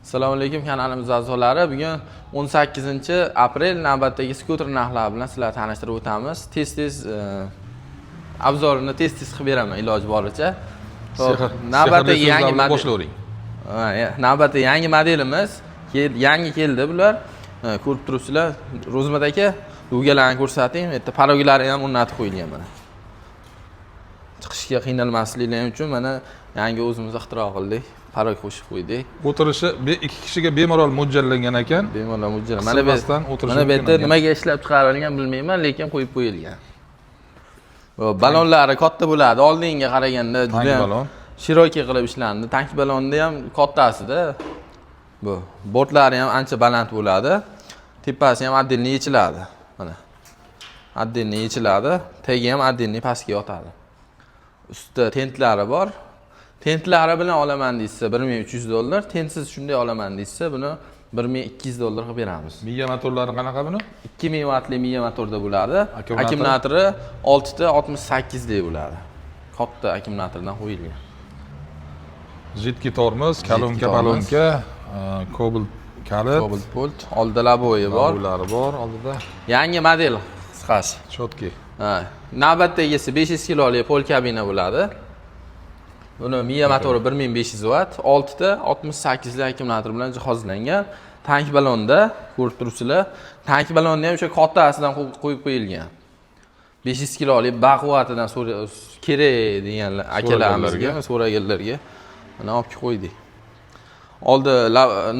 Assalomu alaykum, kanalimiz a'zolari. Bugun 18 aprel, navbatdagi skuter narxlari bilan sizlarni tanishtirib o'tamiz. Tez-tez обзор ini tez-tez qilib beraman iloji boricha. Xo'p, navbatdagi sehrli yangi so'zlar bilan model boshlayvering. Ha, navbatdagi yangi modelimiz yangi keldi bular. Ha, ko'rib turibsizlar. Ro'zmat aka, дуга larni ko'rsating. Bu yerda порог lari ham o'rnatib qo'yilgan mana. Chiqishga qiynalmasliklari uchun mana yangi o'zimiz ixtiro qildik. Порог qo'shib qo'ydik. O'tirishi ikki kishiga bemalol mo'ljallangan ekan. Bemalol mo'ljal. Mana bu Qisilmasdan o'tirish mana bu mumkin yerda ekan. Nimaga ishlab chiqarilgan bilmayman, lekin qo'yib qo'yilgan. Va balonlari katta bo'ladi. Oldingiga qaraganda Tank juda balon. Широкий qilib ishlandi. Tank balonni ham kattasida. Bu bortlari ham ancha baland bo'ladi. Tepasi ham отдельно yechiladi. Mana. Отдельно yechiladi. Tagi ham отдельно pastga yotadi. Ustida tentlari bor. Tentlari bilan olaman deysa 1300 dollar, tentsiz shunday olaman deysa buni 1200 dollar qilib beramiz. Miya motorlari qanaqa buni? 2000 vatli miya motorda bo'ladi. Akkumulyator? Akkumulyatori 6 ta 68 lik bo'ladi. Katta akkumulyatordan qo'yilgan. Жидкий tormoz, колонка, Жидкий tormoz. Kolonka, Kobalt kalit, Kobalt pult, oldida лобовой i bor. Лобовой lari bor oldida. Yangi model qisqasi. Чёткий. Ha, navbatdagisi 500 kiloli пол кабина bo'ladi. Buni miya motori 1500 vat, 6 ta 68 lik akkumulyator bilan jihozlangan. Tank balonda ko'rib turibsizlar. Tank balonni ham o'sha kattasidan qo'yib qo'yilgan. 500 kilolik baquvvatidan kerak degan akalarimizga, so'raganlarga mana olib kelib qo'ydik. Oldi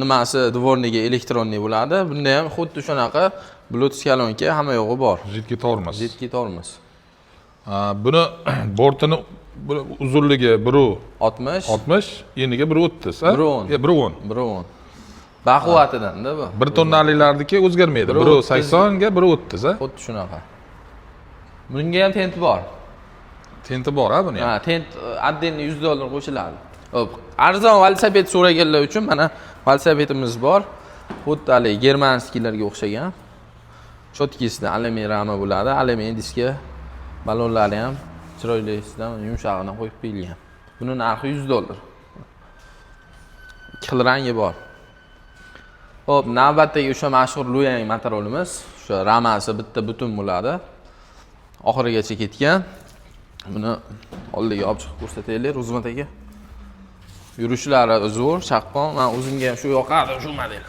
nimasi дворник i электронный bo'ladi. Bunda ham xuddi shunaqa Bluetooth kolonka, hamma yo'g'i bor. Жидкий tormoz. Жидкий tormoz. Buni bortini, buni uzunligi 1 60. 60, eniga 1,30, a? 1,10. Ya, 1,10. 1,10. Baquvvatidan-da bu. 1 tonnalilarniki o'zgarmaydi. Bir Bir o'ttiz. 86ga 1,30, a? Xuddi shunaqa. Bunga ham tent bor. Tenti bor, ha, buni ham. Ha, tent отдельно 100 dollar qo'shiladi. Xo'p, arzon velosiped so'raganlar uchun mana velosipedimiz bor. Xuddi haligi германский larga o'xshagan. Чёткий sida alyumin rama bo'ladi, alyumin diska, balonlari ham chiroylisidan, yumshog'idan qo'yib qo'yilgan. Buni narxi 100 dollar. Ikki xil rangi bor. Xo'p, navbatdagi o'sha mashhur Luyang motorolimiz, o'sha ramasi bitta butun bo'ladi. Oxirigacha ketgan. Buni oldiga olib chiqib ko'rsataylik, Ro'zmat aka. Yurishlari zo'r, chaqqon. Men o'zimga ham shu yoqadi, shu model.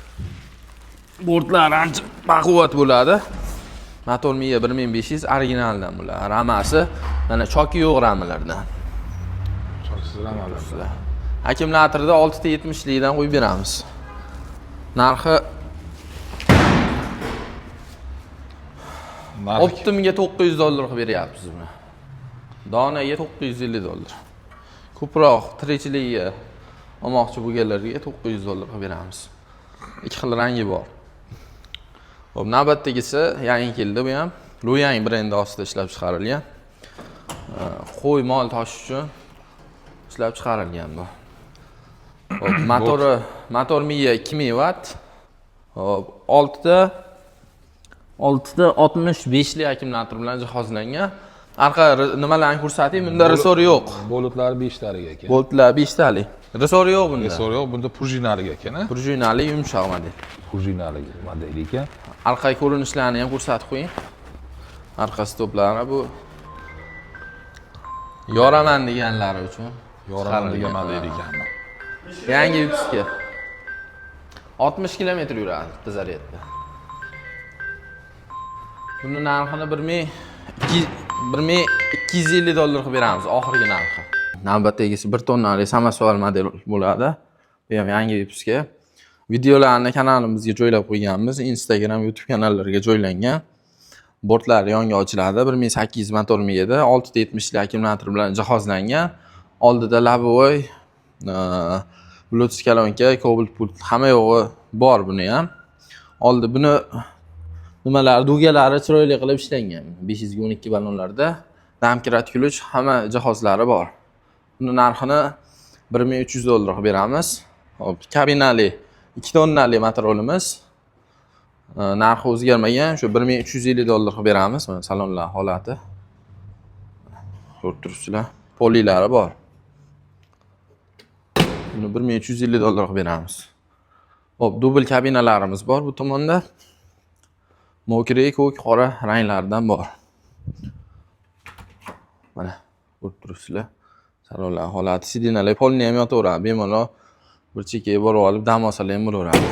Bortlari ancha baquvvat bo'ladi. Motor miya 1500 originaldan bo'ladi. Ramasi mana choki yo'q ramalardan. Choksiz ramalar. Akkumulyatorda 6 ta 70 likdan qo'yib beramiz. Narxi Narxi Оптом ga 900 dollar qilib beryapmiz buni. Donaga 950 dollar. Ko'proq tirikchilikka olmoqchi bo'lganlarga 900 dollar qilib beramiz. Ikki xil rangi bor. Xo'p, navbatdagisi yangi keldi bu ham. Luyang brendi ostida ishlab chiqarilgan. Qo'y, mol toshish uchun ishlab chiqarilgan bu. Xo'p, motori, motor miya 2000 vat. Xo'p, 6 ta 6 ta 65 lik akkumulyator bilan jihozlangan. Arqa nimalarni ko'rsating, bunda ressor yo'q. Boltlari beshtalik ekan. Boltlar beshtalik. Ressor yo'q bunda. Ressor yo'q, bunda prujinalik ekan, a? Prujinali yumshoq model. Prujinali model ekan. Arqa ko'rinishlarini ham ko'rsatib qo'ying. Arqa stoplari bu yoraman deganlari uchun. Yoraman degan chiqarilgan. Model ekan. Yangi выпуск ga. 60 kilometr yuradi bitta zaryadda. Buni narxini 1250 dollar qilib beramiz, oxirgi narxi. Navbatdagisi 1 tonnalik samosval model bo'ladi. Bu ham yangi выпуск ga. Videolarni kanalimizga joylab qo'yganmiz. Instagram, YouTube kanallariga joylangan. Bortlari yonga ochiladi. 1800 motor miyada 6 ta 70 lik akkumulyator bilan jihozlangan. Oldida лобовой, Bluetooth kolonka, Kobalt pult, hamma yo'g'i bor buni ham. Oldi buni nimalari, дуга lari chiroyli qilib ishlangan. 512 ballonlarda домкрат, ключ, hamma jihozlari bor. Buni narxini 1300 dollar qilib beramiz. Xo'p, kabinali 2 tonnali motorolimiz. Narxi o'zgarmagan, shu 1350 dollar qilib beramiz. Mana salonlar holati. Ko'rib turibsizlar. Polilari bor. Buni 1350 dollar qilib beramiz. Xo'p, dubl kabinalarimiz bor bu tomonda. Мокрый, ko'k, qora ranglardan bor. Mana ko'rib turibsizlar. Salonlar holati, сиденья lar полный ham yotaveradi. Bemalol bir chekkaga borib olib dam olsalar ham bo'laveradi.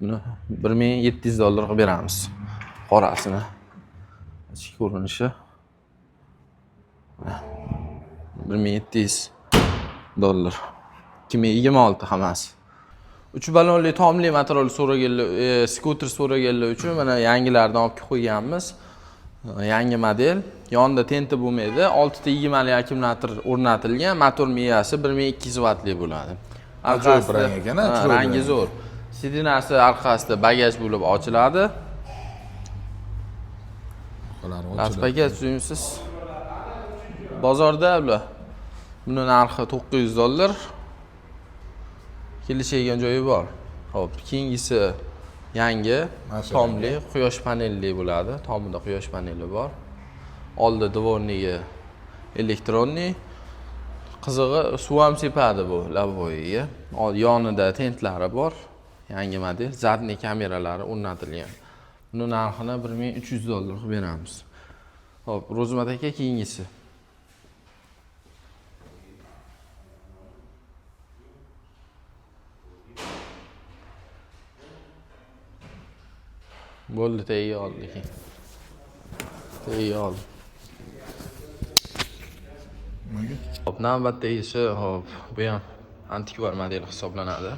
Buni 1700 dollar qilib beramiz. Qorasini. Ichki ko'rinishi. Mana 1700 dollar. 2026 hammasi. 3 balonli tomli motorli so'raganlar, skuter so'raganlar uchun mana yangilardan olib kelib qo'yganmiz. Yangi model. Yonida tenti bo'lmaydi. 6 ta 20 li akkumulyator o'rnatilgan. Motor miyasi 1200 vattli bo'ladi. Ajoyib rang ekan, a, Ha, chiroyli rangi rang. Zo'r. Сиденья si orqasida bagaj bo'lib ochiladi. Orqalari ochiladi. Latif aka, tuzukmisiz? Bozorda bular. Buni narxi 900 dollar. Kelishadigan joyi bor. Xo'p, keyingisi yangi, Mana shu. Tomli, quyosh panelli bo'ladi. Tomida quyosh paneli bor. Oldi дворник i электронный. Qizig'i, suv ham sepadi bu лобовой ga. Yonida tentlari bor. Yangi model, задний kameralari o'rnatilgan. Buni narxini 1300 dollar qilib beramiz. Xo'p, Ro'zmat aka, keyingisi. Bo'ldi, tagiga oldi keyin. Tagiga oldi. Nimaga? Xo'p, navbatdagisi, xo'p, bu ham antikvar model hisoblanadi.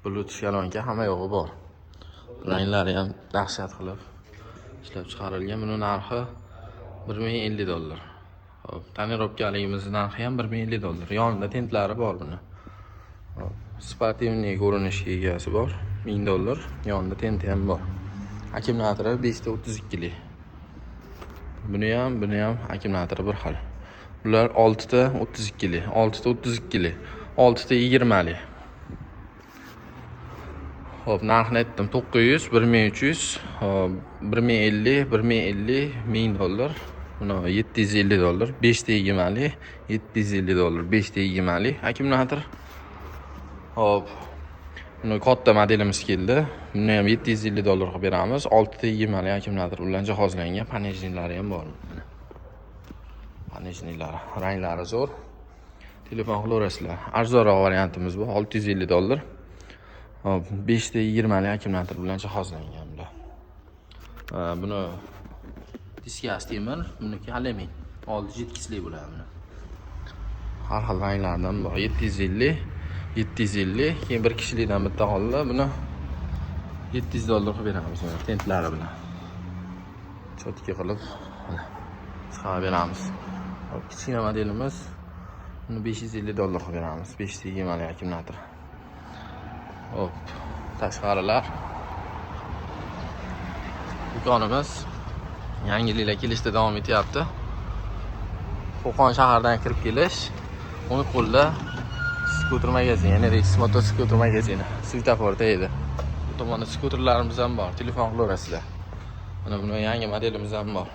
Bluetooth kolonka, hamma yo'g'i bor. Ranglari ham dahshat qilib ishlab chiqarilgan. Buni narxi 1050 dollar. Xo'p, тонировка ligimiz narxi ham 1050 dollar. Yonida tentlari bor buni. Xo'p, спортивный ko'rinishga egasi bor. 1000 dollar. Yonida tenti ham bor. Akkumulyatori 5 ta 32 lik. Buni ham akkumulyatori bir xil. Bular 6 ta 32 lik, 6 ta 32 lik, 6 ta 20 lik. Xo'p, narxini aytdim: 900, 1300, xo'p, 1050, 1050, 1000 dollar. Buni 750 dollar, 5 ta 20 lik, 750 dollar, 5 ta 20 lik akkumulyator. Xo'p, buni katta modelimiz keldi. Buni ham 750 dollar qilib beramiz. 6 ta 20 lik akkumulyator bilan jihozlangan, понижный lari ham bor. Mana. Понижный lari, ranglari zo'r. Telefon qilaverasizlar. Arzonroq variantimiz bu 650 dollar. Xo'p, 5 ta 20 lik akkumulyator bilan jihozlangan bular. Buni diskasi temir, buniki alyumin. Oldi jetkizlik bo'ladi buni. Har xil ranglardan bor. 750, 750, keyin bir kishilikdan bitta qoldi. Buni 700 dollar qilib beramiz mana tentlari bilan. Чётко qilib mana chiqarib beramiz. Xo'p, kichkina modelimiz, buni 550 dollar qilib beramiz. 520 lik akkumulyator. Xo'p, tashqarilar. Do'konimiz yangiliklar kelishda davom etyapti. Qo'qon shahridan kirib kelish, o'ng qo'lda skuter magazini, ya'ni Rex Moto skuter magazini, svetofor edi. Bu tomonda skuterlarimiz ham bor, telefon qilaverasizlar. Mana buni yangi modelimiz ham bor.